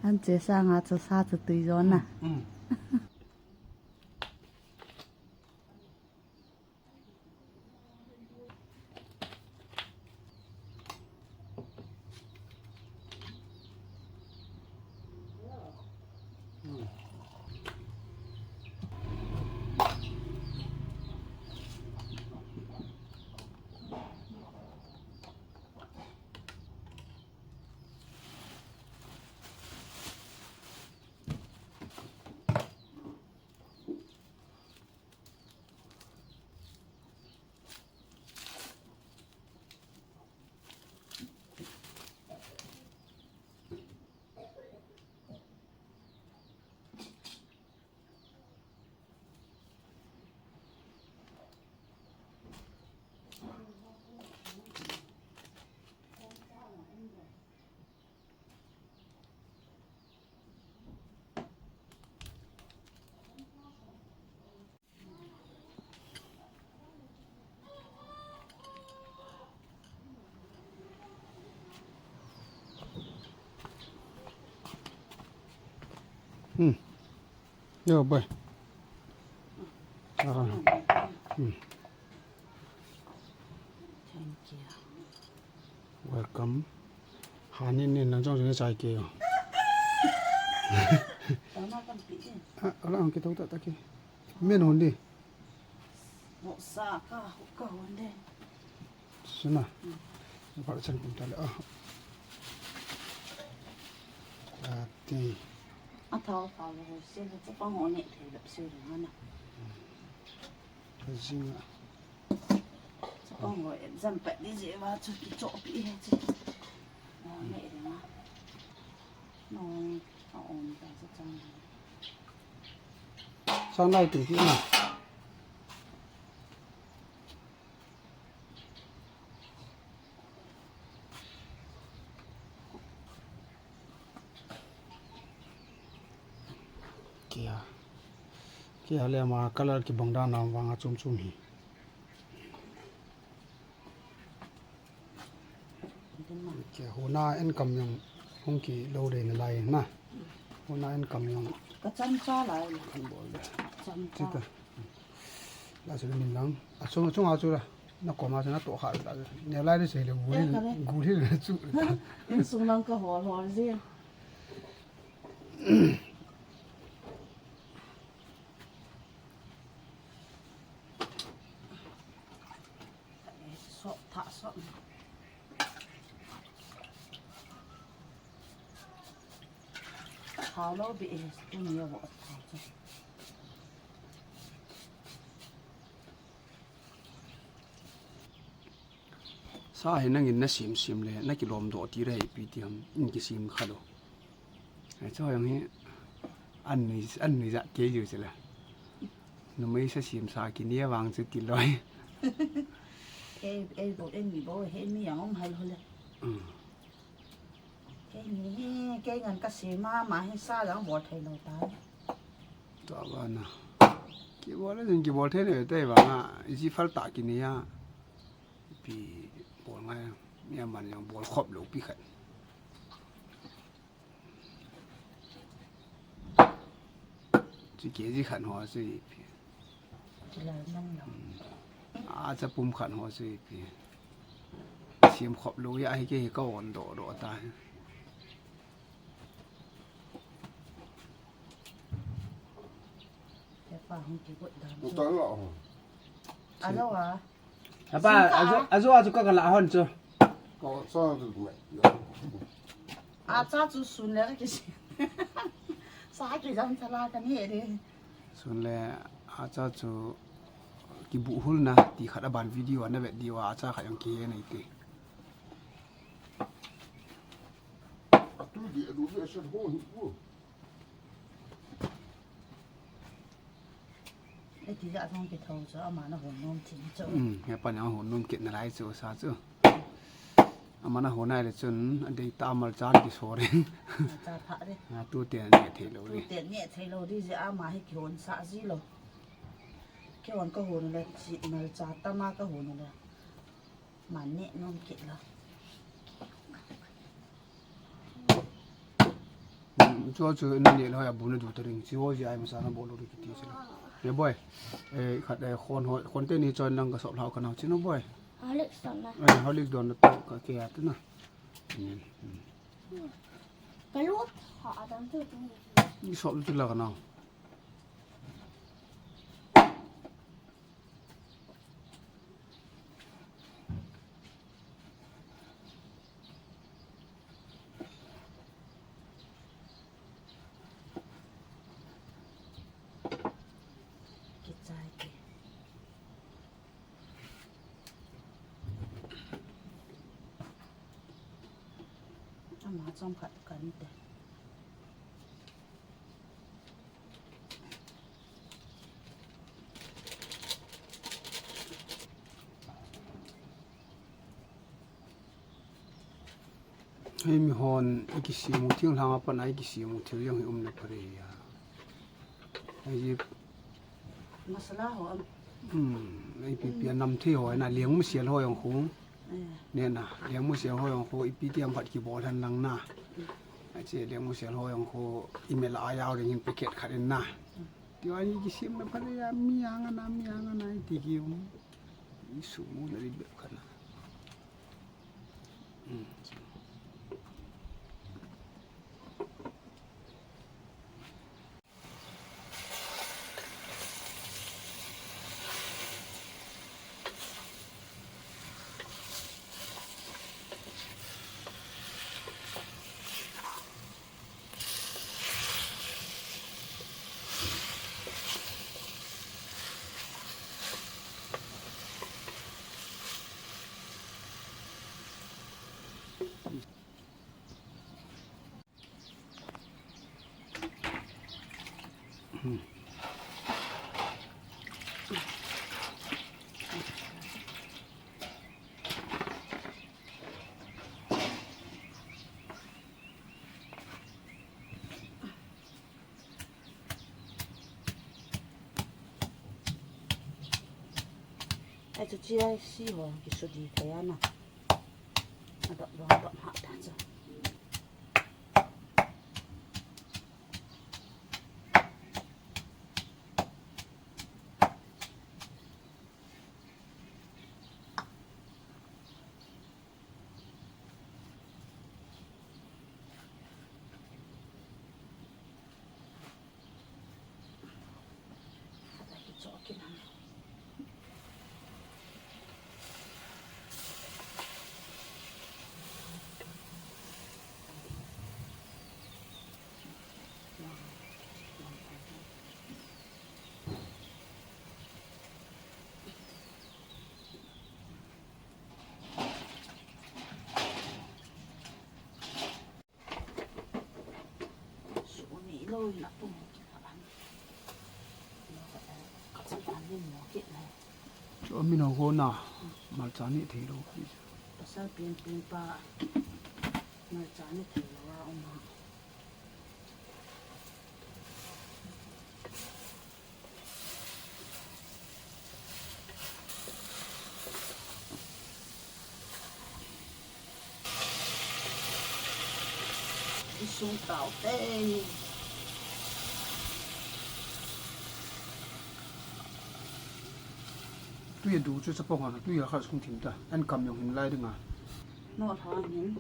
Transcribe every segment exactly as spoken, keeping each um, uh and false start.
An che sanga chu sa chu tui jo na. Hmm. Yo, boy. Ah. Hmm. Thank you. Welcome. Hani ni nang jong jong chai ke yo. Tama kan pi e. Ah, ala ang kita utak taki. Men hon di. Mo sa ka, ka hon de. Suna. Ba chan kum ta le. Ah. Ati. A thau thau le se le, chapang ho ne thei le se le na. Jing a. Chapang ho exam pat di je va chu kichoh pi he che. Ho ne de na. No, a om ta cha chang. Sang lai tu ki na. Kia. Kia le ama color kibang dan na vang a chom chom hi. Kia hona en kam jong hung kilou de na lai na. Hona en kam jong. Ka cham cha lai. Kan bol de. Cham cha. Chita. La chu min lang. A chung, chung a chu la. Na koma chu na to kha la. Ne lai de sei le gu le, gu le chu. In sung lang ka hol hol je. Sok tha sok. Thau lou beh e, tu ni a vo thau chu. Sa hi nangin na sim sim le, na kilom doh ti re pi ti ham, in kisim kha lo. Ai chu jong hi, an ni, an ni ja ke ju chu la. Numei sa sim sa ki ni vang chu ti loi. Ei, ei bo, ei ni bo, he mi jong um hai lo le. Kei ni hi, kei ngan ka sima, ma hi sa jang bol thei lo ta. Tua bana. Kibol le jing kibol thei le te bana, iji phal ta ki ni a. Pi bol ngai, mi aman jang bol khop lo pi khat. Chu kg khat ho chu ipi. Chu la nang lo. A cha pum khat ho chu ipi. Sim khop lo ya hi ke hi ka on doh doh ta. He pa hung kigot dan. Alo a. Apa, ajo, ajo, ajo ka kala hon chu. Ko, so, tu, tu, mai. A cha chu sun le ka kisi. Sa kijam chala ka ni de. Sun le a cha chu kibu hul na ti khat a ban video ana vet diu a cha khat jong ki nei te. Atu di adu ve sha ho hi bu. Eti ja thong ki thong chu, ama na hon nom chin chu. Um, he pa na hon nom kit na lai chu, sa chu. Ama na hon nai le chun, a dei ta mal chan ki so ren. Cha tha de. A tu te ne thei lo ri. Tu te ne thei lo ri je ama hi ki hon sa ji lo. Ki hon ka hon le, chi mal cha ta ma ka hon le. Mane nom kit lo. Hmm, chu chu na ne lo ya bu na du ta ring. Chu ho ji ai masa na bol lo kiti chu. Ne boy. Eh, khat, eh, khon ho, khon te ni chon lang ka sop lau ka nau chi no boy. Horlicks don na. Eh, Horlicks don na to ka ke ya tu na. Hmm, hmm. Ka lu tha dan tu tu. Ni sop tu la ka nau. Kichai te. Ama chomkhat kan te. Hei mi hon, i kisimu thing lhang a pan a i kisimu thil jong hi um le pha re ya. Hei ji masala ho am. Hmm, ipi pi a nam thei ho na, liang mu sial ho jong khu. Eh. Ne na, liang mu sial ho jong khu, ipi ti am khat kibol han lang na. Ache liang mu sial ho jong khu, i mel a jao ding hin packet khat in na. Ti a i kisim na pha re ya, mi ang a na, mi ang a na, i ti ki um. I su mu na ri bep khat na. Ai chu chia si ho kisudi thei ana. Adop dong adop ha ta chu. Chu amin ho na, malcha ni thei lo. Pasal pian pian pa, malcha ni thei lo a um. Isung tau te. Tui a du chu chapang hon, tui a khat sung thim ta. An kam jong hin lai ding a. No thang hin.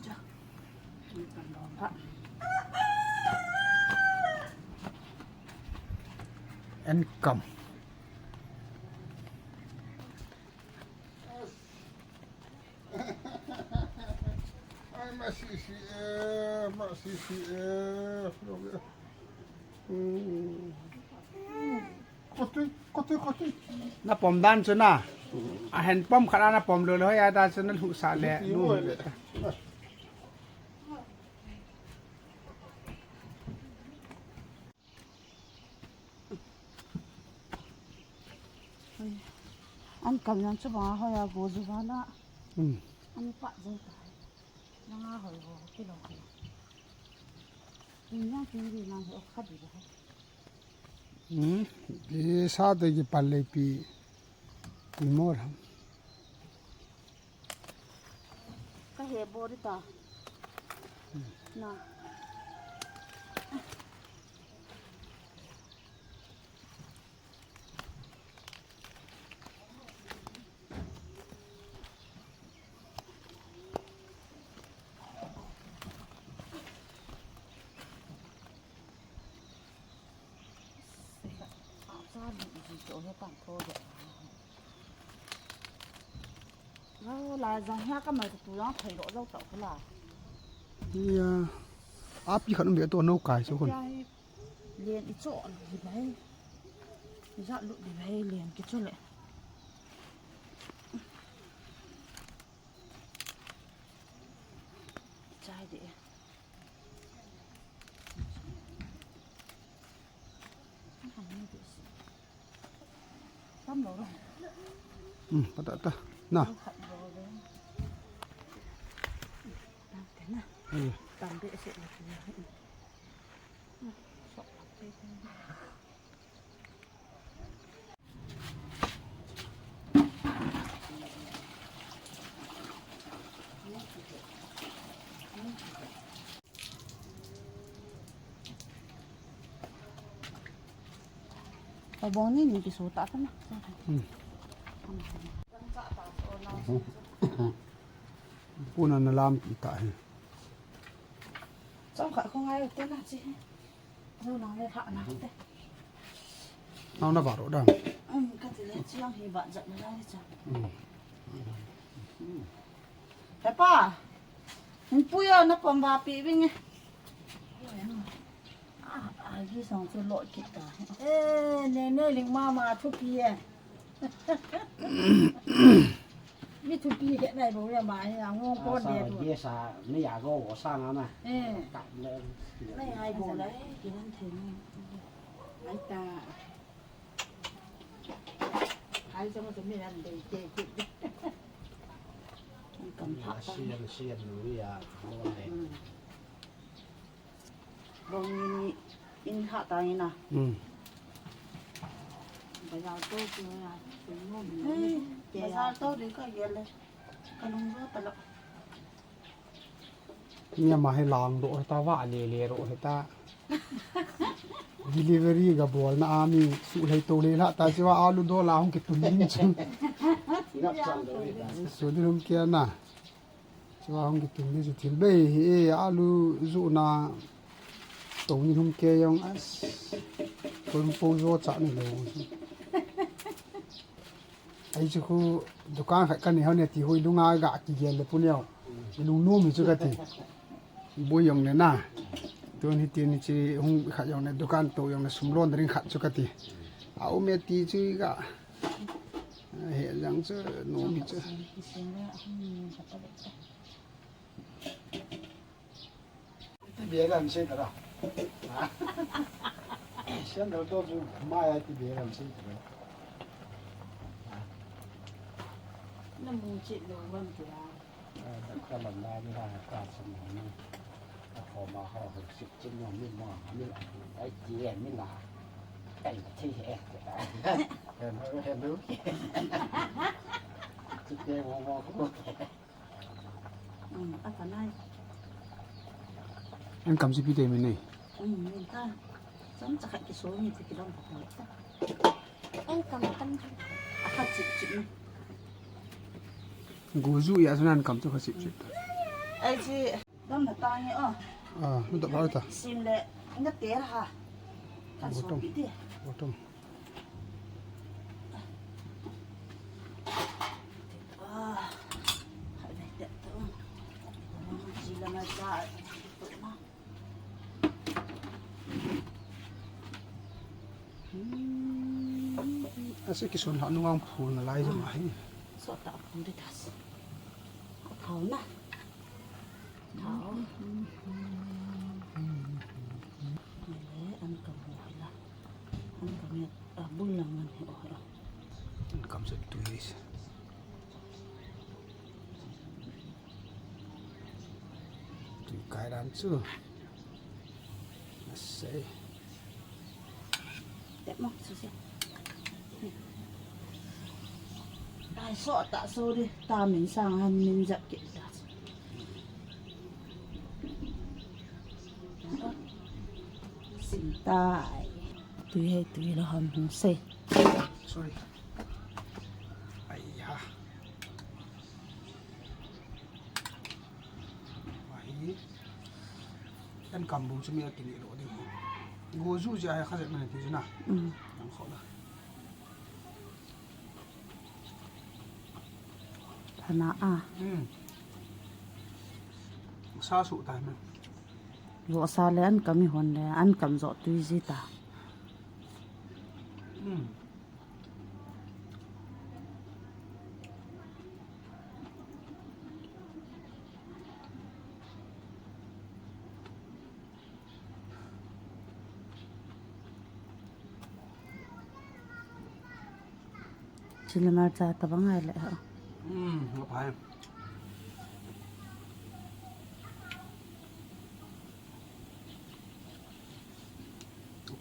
Cha. An kam dong pha. An kam. Ai, ma si si e, ma si si e. Hmm. Kotui, kotui, kotui. Na pom dan chu na. A hand pump khat a na pom lou le, hoi a ta chu na lhuh sah le, nu hi le ta. An kam jong chu bang a hoi a go ju vana. Hmm. An pat jong ta. Nang a hoi go kilo. Nin jong kin ri nang ho kha di ba. Hmm. Di sa de ki pan le pi. Pi mo ram. He bor ta. Na. Lai jang hia ka mai tu jang thei lo jao tau kala. Iya. Api khat um ve to no kai so kon. Len i cho di bai. Jat lut di bai len ki cho le. Chai de. Tam lo. Hmm, pata ta. Na. Tam be se. Abang ni ni kisu ta kana. Hmm. Puna na lampi ta hi. Chang kha khong ai te na chi. Nau na le pha na te. Nau na ba ro da. Um, ka ti le chiang hi ba jat na le cha. Hmm. He pa. Hin puya na pom ba pi ving e. Ah, agi song chu lo kit ta. Eh, ne ne ling mama thupi e. Mi thupi he nai bo ya ma he a ngong ko de do. Ye sa, mi ya go wo sa na na. Eh. Ka le. Nai ai bo lai, ki ran the ni. Ai ta. Ai sa ma chu mi ran de ke ke. Kam pha ta. Sian, sian nu ya, lo le. Hmm. Bong ni in ha ta ni na. Hmm. Bazar to ki na. Ei, bazar to de ka gel le. Ka lung jo ta lo. Ni ma he lang do ta va le le ro he ta. Delivery ga bol na ami su lei to le la ta chi va alu do la hung ki tun ni chu. Ngap chan do le ta. Su di hung kia na. Chua hung kitum ni chu thil bei hi e, alu ju na to ni hum ke jong as. Kon po jo cha ni lo. Ai chu khu dukan khat ka nei ho ne ti hui lunga ga kigel le pu neo. I lung nom hi chu ka ti. Boi jong le na. Tun hi ti ni chi hung khat jong le dukan to jong le sum lon ring khat chu ka ti. A um e ti chu ga. He jang chu, nom hi chu. Ti be lam se ta ra. Sian dal to chu, ma ya ti be lam se ta ra. Na mu chi lo wan ti a. Ka lam na ni ha ka chun ni. A kho ma ha ho sik chin no mi ma mi la. Ai ti e mi la. Ai la thi e. Hello, hello. Ti ke mo mo ko. Um, a ta nai. An kam si pi te mi nei. Um, mi ta. Cham cha khat ki so ni ti ki dam ta ta. An kam kan. A khat chip chip ni. Gu ju ya sunan kam chu khat chip chip. Ai chi dam na ta ni o. Ah, mi dam ha ta. Sim le na te ha. Kan so pi te. Bottom. Ah, hai dai te to. Ji la ma ta. Ase kisun ha nungang phul na lai jong ahi. So ta phul de tas. Phul na. Thao. Nele an ka mu la. An ka mu a bul lang man he o. An kam se tu is. Tui kai dan chu. Asei. Tep mo, susi. Dai so ta so di. Ta min sang han min jap ki ta. Sin tai. Tui hei, tui lo ham hung sei. Sorry. Ai ha. Ahi. An kam bu chu mi a kini lo ding. Go ju ja hai kha je man ti ju na. Mm. Ang kho la. Thana a. Hmm. Sa su ta na. Vohsa le an kam i hon le, an kam jo tui ji ta. Hmm. Chili marcha tabang ai le ha. Hmm, nga pai.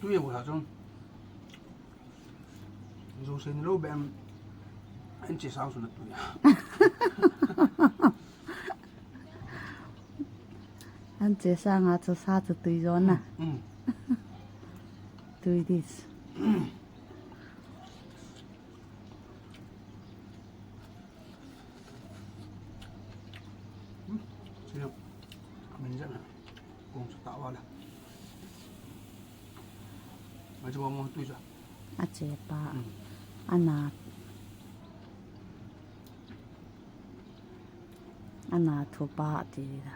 Tui e bu ha chung. Zo se ni lo be am. An che sang su na tui. An che sanga chu sa chu tui jo na. Mm. Tui this. Siap. Amin jana. Kong sa tawa la. Achu mo tui sa. A che pa. Mm. Ana. Ana thu pa ti da.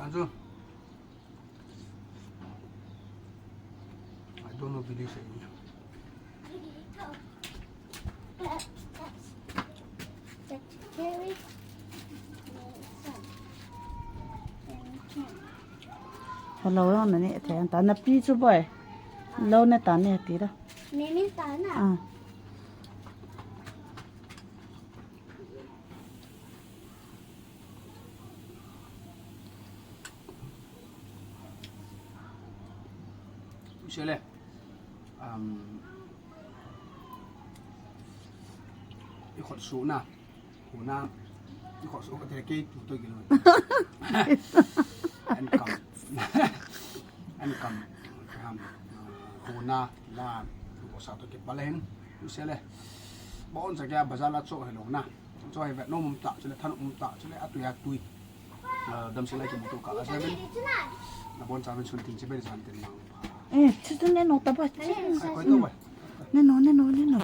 Anjo. I don't know Billy say. Hello, lo na ne the ta na pi chu boy. Lo ne ta ne ti da. Me min ta na. Ah. Sele. Um, i khot su na. Huna. I khot su ka te ke tu to gilo. An kam. An kam. Um, huna la. Ko sa to ke palen. Sele. Bon sa ke bazar la cho hello na. Cho he vet no mum ta, chule than mum ta, chule atui atui. Ah, dam sila ki mutu ka la seven. Na bon seven sun tin chibai san tin mang. Eh, chu chu ne no ta ba. Ai, koi to ba. Ne no, ne no, ne no.